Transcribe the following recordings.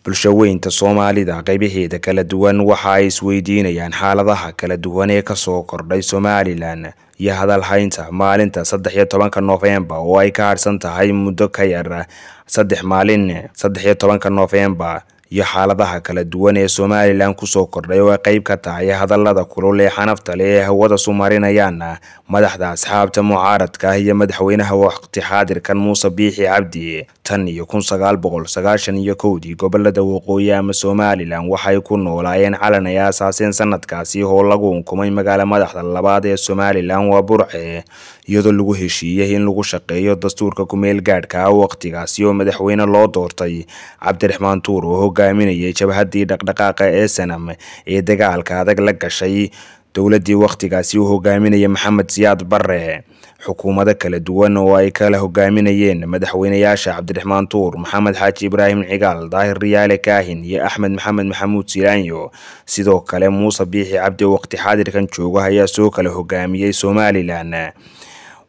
Bulshaweynta Soomaalida qaybaheeda kala duwan waxa ay isweydiinayaan xaaladaha kala duwan ee kasoo kordhay Somalilan iyo hadal haynta maalinta 13-ka Noofembar oo ay ka harsan tahay muddo ka yar 3 maalin. 13-ka Noofembar iyo xaaladaha kala duwan ee Somalilan kusoo kordhay oo ay qayb ka tahay hadallada kulul ee xanafta leh ee hawada sumarinayaan madaxda asxaabta mucaaradka iyo madaxweynaha waqti xaadirkan Muuse Biixi Cabdi. Tan iyo 1991-dii gobolada waqooyi ama Somalilan waxay ku noolaayeen calan ay aasaaseen sanadkaasi oo lagu unkumay magaala madaxda labaad ee Somalilan waa Burce, iyadoo lagu heshiiyey in lagu shaqeeyo dastuurka ku-meel gaadhka ah waqtigaasi oo madaxweyne loo doortay Cabdiraxmaan Tuur oo hogaaminayay jabhaddii dhaqdhaqaaqa ee SNM ee dagaalka adag la gashay dowladdii waqtigaasi uu hogaaminayay Maxamed Siyaad Barre. Xukuumado kala duwan oo ay kala hogaaminayeen madaxweynayaasha Cabdiraxmaan Tuur, Maxamed Xaaji Ibraahim Cigaal, Daahir Riyaale Kaahin iyo Axmed Maxamed Maxamuud Silaanyo. Sidoo kale Muuse Biixi Cabdi oo waqti xaadirkan jooga ayaa soo kala hogaamiyey Somalilan,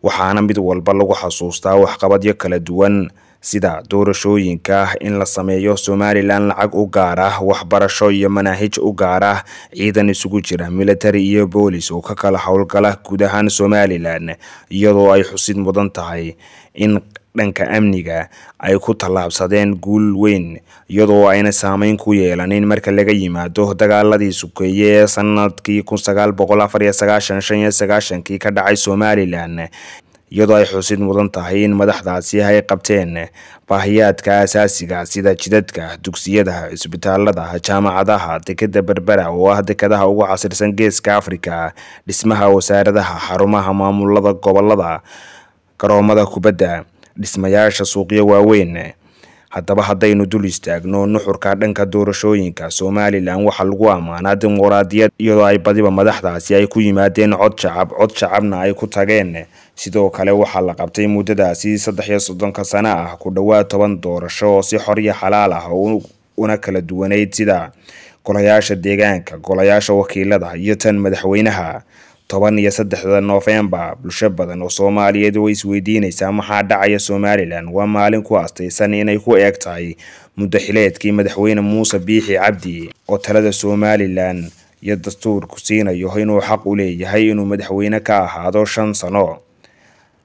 waxaana mid walba lagu xasuustaa waxqabadyo kala duwan sida doorashooyinka, in la sameeyo Somalilan lacag u gaar ah, waxbarasho iyo manaahij u gaar ah, ciidan isugu jira military iyo boolis oo ka kala howlgala guud ahaan Somalilan, iyadoo ay xusid mudan tahay in dhanka amniga ay ku tallaabsadeen guul weyn, iyadoo ayna saameyn ku yeelanin marka laga yimaado dagaaladii sukeeye ee sanadkii 1994 95-kii ka dhacay Somalilan, iyadoo ay xusid mudan tahay in madaxdaasi ay qabteen baahiyaadka aasaasiga sida jidadka, dugsiyada, cisbitaalada, jaamacadaha, dekeda Berbera oo ah dekadaha ugu casirsan geeska Afrika, dhismaha wasaaradaha, xarumaha maamulada gobolada, garoomada kubadda, dhismayaasha suuqyo waaweyn. Haddaba haddaynu dul istaagno nuxurka dhanka doorashooyinka Somalilan, waxaa lagu ammaanaa dimuqraadiyad, iyadoo ay badiba madaxdaasi ay ku yimaadeen cod shacab, cod shacabna ay ku tageen. Sidoo kale waxaa la qabtay muddadaasi 33-ka sano ah ku dhowaad 10 doorasho oo si xor iyo xalaal ah una kala duwaneyd, sida golayaasha deegaanka, golayaasha wakiilada iyo tan madaxweynaha. 13-da Noofembar bulsho badan oo Soomaaliyeed way isweydiinaysaa maxaa dhacaya Somalilan. Waa maalin ku astaysan inay ku eeg tahay muddo xileedkii madaxweyne Muuse Biixi Cabdi oo talada Somalilan iyo dastuurku siinayo inuu xaq u leeyahay inuu madaxweyne ka ahaado 5 sano.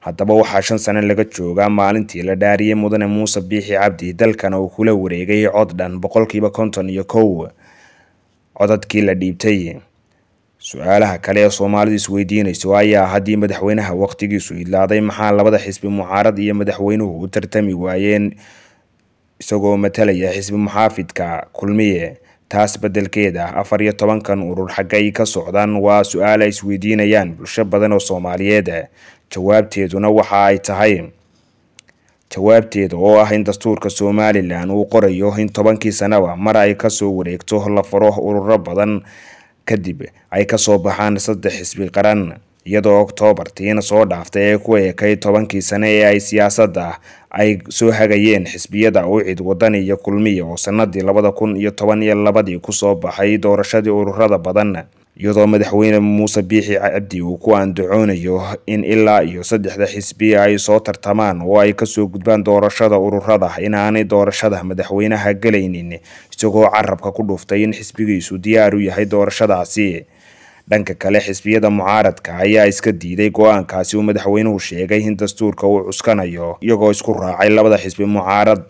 Haddaba waxaa 5 sano laga joogaa maalintii la dhaariyey mudane Muuse Biixi Cabdi, dalkana uu kula wareegay cod dhan 51% codadkii la dhiibtay. Su-aalaha kale ee Soomaalidu isweydiinayso ayaa haddii madaxweynaha waqtigiisu idlaaday maxaa labada xisbi mucaarad iyo madaxweynuhu u tartami waayeen isagoo matalaya xisbi muxaafidka Kulmiye? Taas beddelkeeda 14-kan urur xaggay ka socdaan? Waa su-aal ay isweydiinayaan bulsho badan oo Soomaaliyeed. Jawaabteeduna waxa ay tahay jawaabteeda oo ah in dastuurka Somalilan uu qorayo in 10-kii sanaba mar ay kasoo wareegto la furo ururo badan, kadib ay kasoo baxaan 3 xisbi qaran, iyadoo Oktoobartiina soo dhaaftay ee ku eekay 10-kii sano ee ay siyaasadda ay soo hagayeen xisbiyada UCID, Wadani iyo Kulmiye oo sanadii 2012-dii kusoo baxay doorashadii ururada badan, iyadoo madaxweyne Muuse Biixi Cabdi uu ku andacoonayo in ilaa iyo 3-da xisbi ay soo tartamaan oo ay kasoo gudbaan doorashada ururada inaanay doorashada madaxweynaha gelaynin, isagoo carabka ku dhuftay in xisbigiisu diyaar u yahay doorashadaasi. Dhanka kale xisbiyada mucaaradka ayaa iska diiday go-aankaasi uu madaxweynuhu sheegay in dastuurka uu cuskanayo, iyagoo isku raacay labada xisbi mucaarad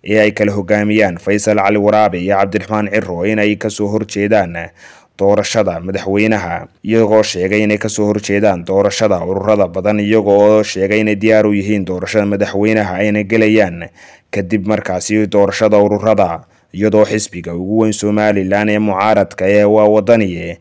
ee ay kala hogaamiyaan Faysal Cali Waraabe iyo Cabdiraxmaan Ciro inay kasoo horjeedaan doorashada madaxweynaha, iyagoo sheegay inay kasoo horjeedaan doorashada ururada badan, iyagoo sheegay inay diyaar u yihiin doorashada madaxweynaha ayna gelayaan kadib markaasi doorashada ururada, iyadoo xisbiga ugu weyn Somalilan ee mucaaradka ee waa Wadaniye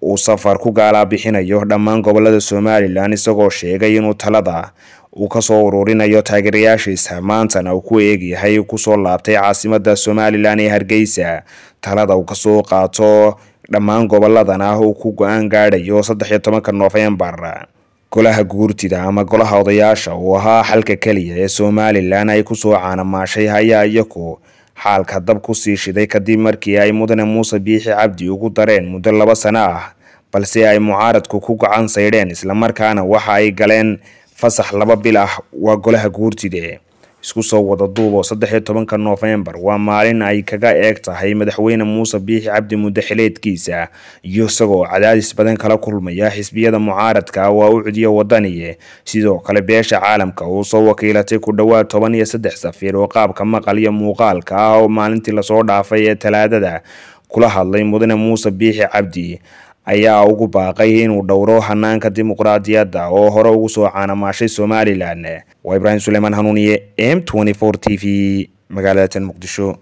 uu safar ku gaalaa bixinayo dhammaan gobolada Somalilan, isagoo sheegay inuu talada uu kasoo ururinayo taageerayaashiisa, maantana uu ku eegyahay kusoo laabtay caasimada Somalilan ee Hargeysa, talada uu kasoo qaato dhammaan goboladana uu ku go-aan gaadhayo 13-ka Noofembar. Golaha guurtida ama golaha odayaasha oo ahaa xalka keliya ee Somalilan ay kusoo caanamaashay ayaa iyagu xaalka dab kusii shiday kadib markii ay mudane Muuse Biixi Cabdi ugu dareen muddo 2 sano ah, balse ay mucaaradku ku gacan saydheen, islamarkaana waxa ay galeen fasax 2 bil ah waa golaha guurtide. Isku soo wada duubo, 13-ka Noofembar waa maalin ay kaga eeg tahay madaxweyne Muuse Biixi Cabdi muddo xileedkiisa, iyo isagoo cadaadis badan kala kulmaya xisbiyada mucaaradka waa u cudiya Wadaniye. Sidoo kale beesha caalamka uu soo wakiilatay ku dhowaad 13 safiir oo qaabka maqal iyo muuqaalka ah oo maalintii lasoo dhaafay ee Talaadada kula hadlay mudane Muuse Biixi Cabdi, ayaa ugu baaqay inuu dhowro hanaanka dimuqraadiyadda oo hore ugu soo caanamaashay Somalilan. Waa Ibraahim Suleymaan Hanuuniye, M 24 TV, magaalada tan Muqdisho.